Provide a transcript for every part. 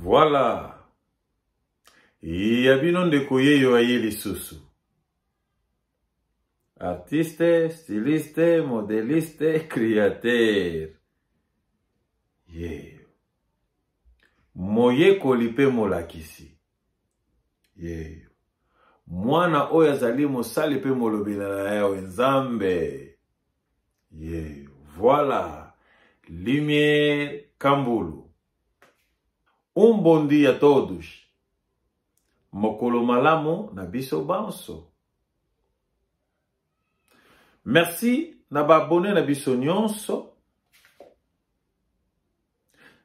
Voilà. Ya bino ndeko yeyo aye lisusu. Artiste, styliste, modeliste, créateur. Yeyo. Moyekoli pe molakisi. Yeyo. Mwana oyo azali mosali pe molobela na Yawe Nzambe. Yeyo. Voilà. Lumière Kambulu. Um bom dia a todos. Mokolo malamu na biso banso. Merci na ba abonné na biso nyonso.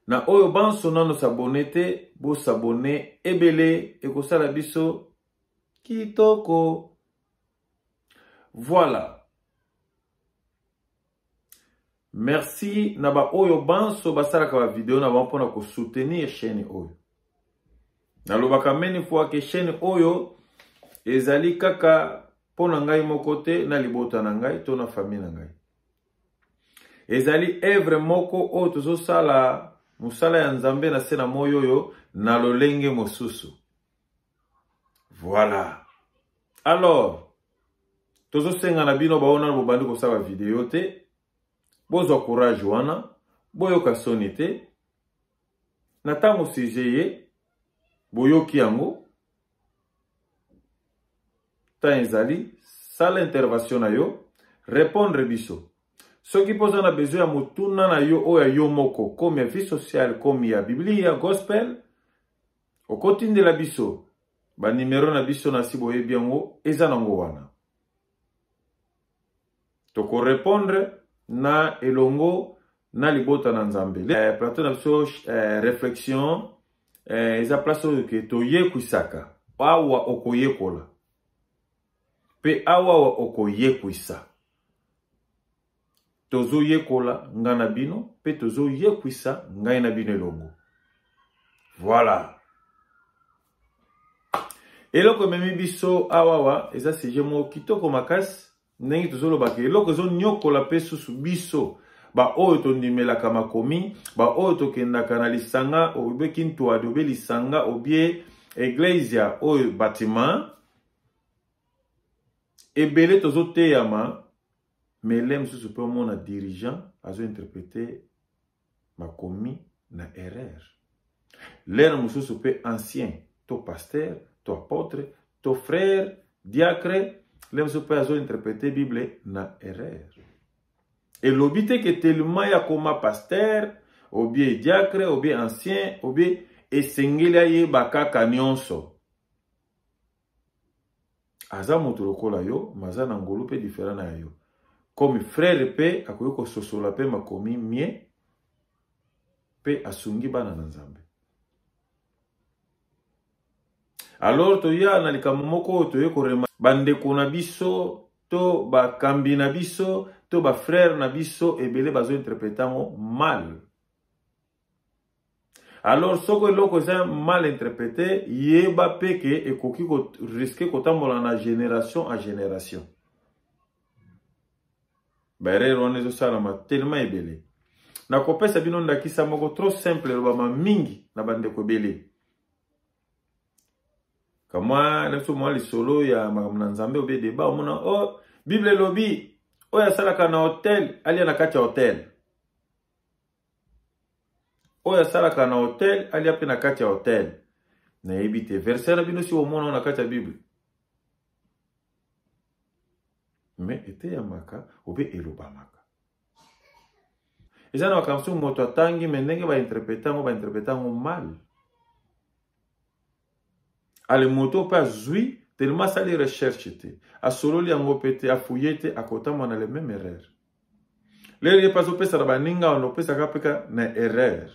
Na oyo banso nano s'abonné te, bo s'abonné ebele ekosala biso kitoko. Voilà. Merci na ba oyo banso basalaka ba video na bango mpona ko soutenir chaîne oyo. Nalobaka many fois que chaîne oyo ezali kaka mpo na ngai moko te na libota na ngai to na famille na ngai. Ezali œuvre moko oyo tozosala mosala ya Nzambe na se na moi oyo na lolenge mosusu. Voilà. Alors, tozosenga na bino baoyo nano bobandi kosala video te, bozwa courage wana, boyoka soni te. Na ntango sujet ye, boyoki yango, temps ezali, sala intervention na yo, répondre biso. Soki mpo oza na besoin ya motuna na yo oyo ya yo moko, comme ya vie sociale, comme ya Biblia, gospel, okotindela biso ba numero na biso na si boyebi yango eza nango wana toko répondre na elongo na libota na nzambe eh, plateau na biso eh, réflexion eh, eza place oyo ke toyekwisaka awa okoyekola mpe awa okoyekwisa Tozoyekola nga na bino mpe tozoyekwisa ngai na bino elongo. Voilà. Eloko ememi biso awawa eza sujet moko kitoko makasi ndenge tozolobaka eloko ezonyokola mpe susu biso baoyo tondimelaka makomi baoyo tokendaka na lisanga obe kintuadi obe lisanga obie eglesia oyo batima ebele tozoteyama. Mais le mosusu mpe omona dirigeant azo interprete makomi na erreur. Lere mosusu mpe ancien to pasteur to apôtre to frère diacre le mosusu mpe azo interprete bible na erreur. Elobi te ke tellement ya koma pasteur obie diacre obie ancien obie esengeli ayeba kaka nyonso. Aza moto lokola yo, mais aza na ngolu pe différent na ya yo. Comme frère pe akoki kososola pe makomi mie pe asungi bana na Nzambe. Alors toya na likambo moko oyo toye korema bandeko na biso to bakambi na biso to ba frère na biso ebele bazo interprete yango mal. Alors soko eloko eza mal interprete, yeba pe ke ekoki ko risque kotambola na génération à génération. Ba erreur wana ezosalama tellement ebele. Nakopesa bino ndakisa moko trop simple elobama mingi na bandeko ebele. Kamwa na biso mwa lisolo ya makambo na Nzambe obe débat omona oh Bible elobi oyo asalaka na hotel alia na kati ya hotel. Oyo asalaka na hotel alia mpe na kati ya hotel. Nayebi te verset na bino si omona na kati ya Bible. Mais eteyamaka obe elobamaka. Eza na makambo mosusu moto atangi me ndenge bainterprete yango bainterprete yango mal. Ale moto mpe azwi tellement asali recherche te, asololi yango mpe te, afuye te, akotama na le même erreur. Lelo ye mpe azopesa na baninga wana opesaka mpe ka na erreur.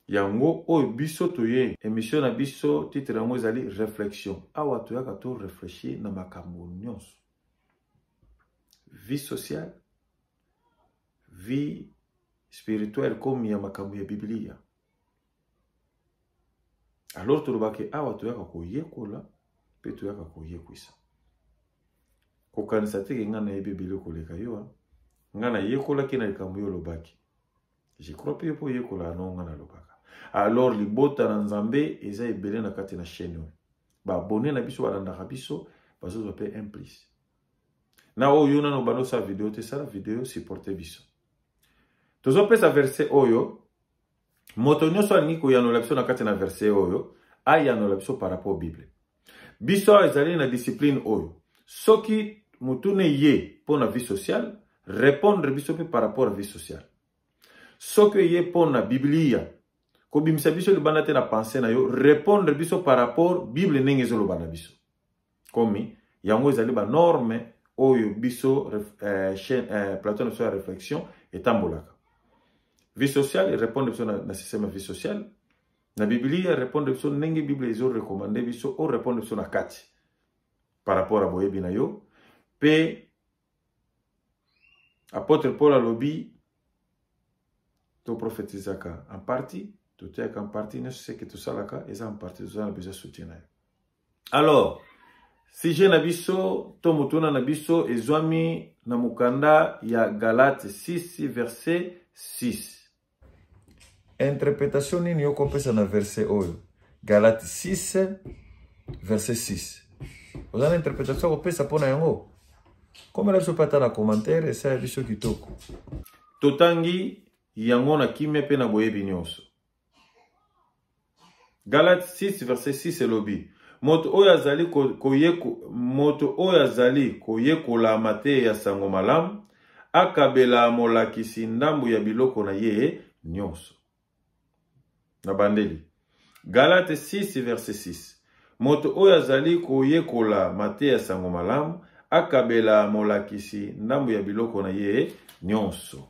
Yango oyo biso toye émission na biso titre yango ezali réflexion. Awa toyaka to réfléchir na makambo nyonso. Vie sociale, vie spirituelle comme ya makambo ya Biblia. Alors tolobaka awa toyaka koyekola mpe toyaka koyekwisa. Kokanisa te ke ngai nayebi ebele koleka yo, ngai nayekolaki na likambo yo olobaki. Je crois mpe yo mpe oyekolaka na ngai nalobaka. Alors libota na Nzambe eza ebele na kati na chaîne oyo. Ba abonné na biso balandaka biso bazozwa mpe un plus. Na oyo yo nano banda osala video te, sala video, supporte biso. Tozopesa verset oyo, moto nyonso alingi koyanola biso na kati na verset oyo, ayanola biso par rapport Bible. Biso awa ezali na discipline oyo. Soki motuna eye mpo na vie sociale, répondre biso mpe par rapport à vie sociale. Soki eye mpo na Biblia, kobimisa biso libanda te na pensée na yo, répondre biso par rapport Bible ndenge ezoloba na biso. Komi yango ezali ba norme oyo biso chaîne, plateau na biso ya réflexion etambolaka. Vie sociale, répondre biso na système ya vie sociale. Na Biblia, répondre biso ndenge Bible ezo recommander biso, o répondre biso na kati par rapport à boyebi na yo. Pe apôtre Paul alobi to prophétisaka en partie, to teyaka en partie, nyonso ce que tosalaka eza en partie, toza na besoin soutien na yo. Alors, sujet na biso to motuna na biso ezwami na mokanda ya Galate 6 verset 6. Interprétation nini okopesa na verset oyo? Galate 6 verset 6. Oza na interprétation okopesa mpona yango? Komela biso mpe ata na commentaire, esala biso kitoko. Totangi yango na kimia mpe na boyebi nyonso. Galate 6 verset 6 elobi, moto oyo azali koyeko, moto oyo azali koyekola mateya ya sango malamu akabela molakisi ndambo ya biloko na ye nyonso. Na bandeli. Galate 6 verset 6. Moto oyo azali koyekola mateya ya sango malamu akabela molakisi ndambo ya biloko na ye nyonso.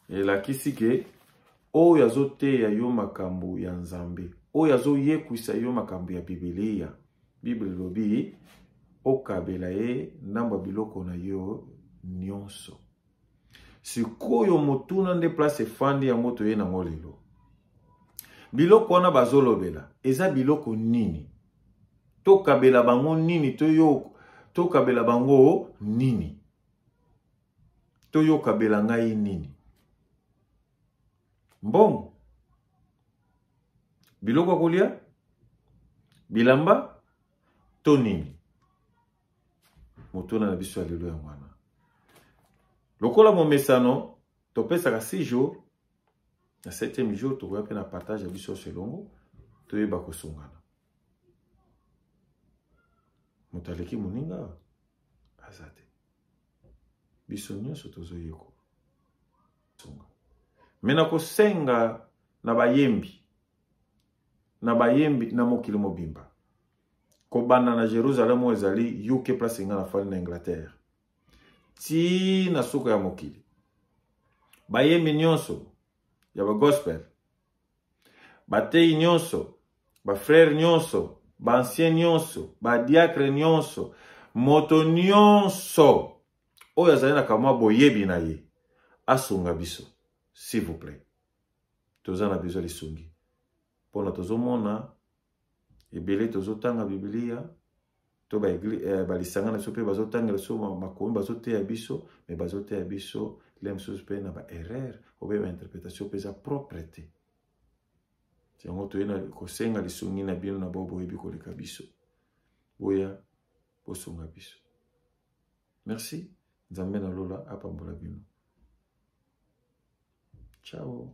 Elakisi ke oyo azoteya yo makambo ya Nzambe, oyo azoyekwisa yo makambo ya Biblia, Bible elobi okabela ye ndambo ya biloko na yo nyonso. Sikoyo motuna nde place efandi yango toye nango lelo. Biloko wana bazolobela eza biloko nini? Tokabela bango nini? Tokabela bango nini? Toyokabela ngai nini? Mbongo, biloko ya kolia, bilamba to nini? Motuna na biso ya lelo yango wana. Lokola momesano topesaka 6 jours, na 7e jour tokoya mpe na partage ya biso nyonso elongo, toyeba kosungana. Moto aleki moninga aza te. Biso nyonso tozoyekola. Sunga. Me nakosenga na bayembi, na bayembi na mokili mobimba, kobanda na Jerusalem oyo ezali UK place nga nafandi na Angleterre, ti na suka ya mokili, bayembi nyonso ya ba gospel, bateyi nyonso, ba frère nyonso, ba ancien nyonso, ba diacre nyonso, moto nyonso oyo azali na kamwa boyebi na ye asunga biso, s'il vous plaît. Toza na besoin lisungi mpona tozomona ebele tozotanga Biblia to balisanga na biso mpe bazotangela biso makomi, bazoteya biso, me bazoteya biso le mosusu mpe na ba erreur obe ba interprétation mpe eza propre te. Yango toye na kosenga lisungi na bino na bao boyebi koleka biso, boya bosunga biso. Merci. Nzambe na lola apambola bino. Ciao.